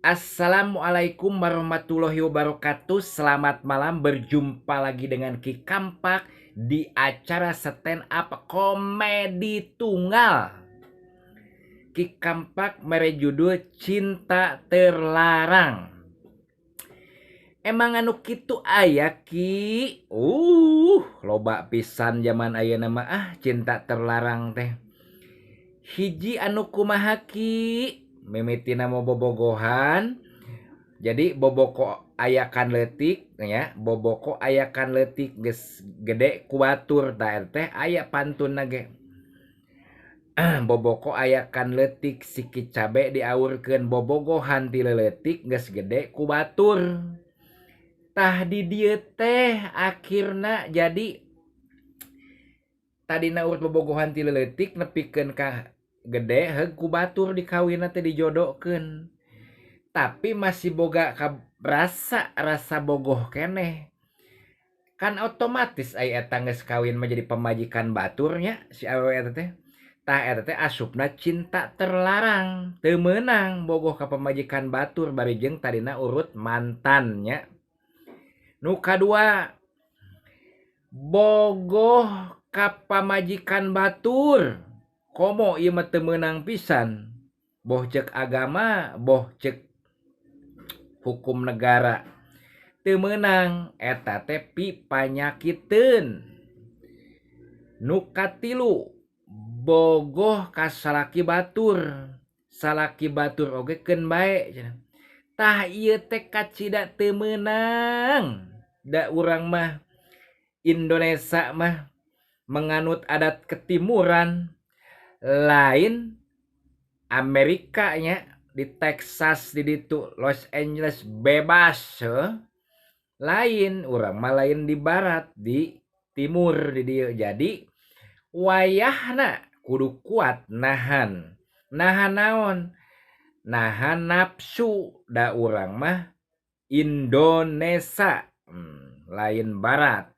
Assalamualaikum warahmatullahi wabarakatuh. Selamat malam, berjumpa lagi dengan Ki Kampak di acara stand up komedi tunggal. Ki Kampak mere judul Cinta Terlarang. Emang anu kitu aya, Ki? Loba pisan zaman ayeuna mah, ah, cinta terlarang teh. Hiji anu kumaha, Ki? Mimitina mau bobogohan, jadi boboko ayakan leutik nya, boboko ayakan leutik, geus gede ku batur. Tah, teh aya pantunna ge, boboko ayakan leutik, siki cabe diawurkeun. Bobogohan ti leutik, geus gede ku batur. Tah, di dieu teh akhirna jadi tadina urut bobogohan ti leutik nepikeun ka gede, heug ku batur dikawinna teh, dijodohkeun, tapi masih boga ka rasa rasa bogoh keneh. Kan otomatis aya eta geus kawin mah jadi pamajikan baturnya si awewe eta teh. Tah, eta teh asupna cinta terlarang, teu meunang bogoh ka pamajikan batur bari jeung tadina urut mantannya. Nu kadua, bogoh ka pamajikan batur. Komo ieu mah teu meunang pisan, boh cek agama, boh cek hukum negara teu meunang, eta teh pipanyakiteun. Nu katilu, bogoh ka salaki batur, salaki batur oge keun bae cenah. Tah, ieu teh kacida teu meunang, da urang mah Indonesia mah menganut adat ketimuran, lain Amerika nya, di Texas di ditu, Los Angeles bebas heuh. Lain urang mah, lain di barat, di timur di dieu. Jadi wayahna kudu kuat nahan. Nahan naon? Nahan nafsu, da urang mah Indonesia, lain barat.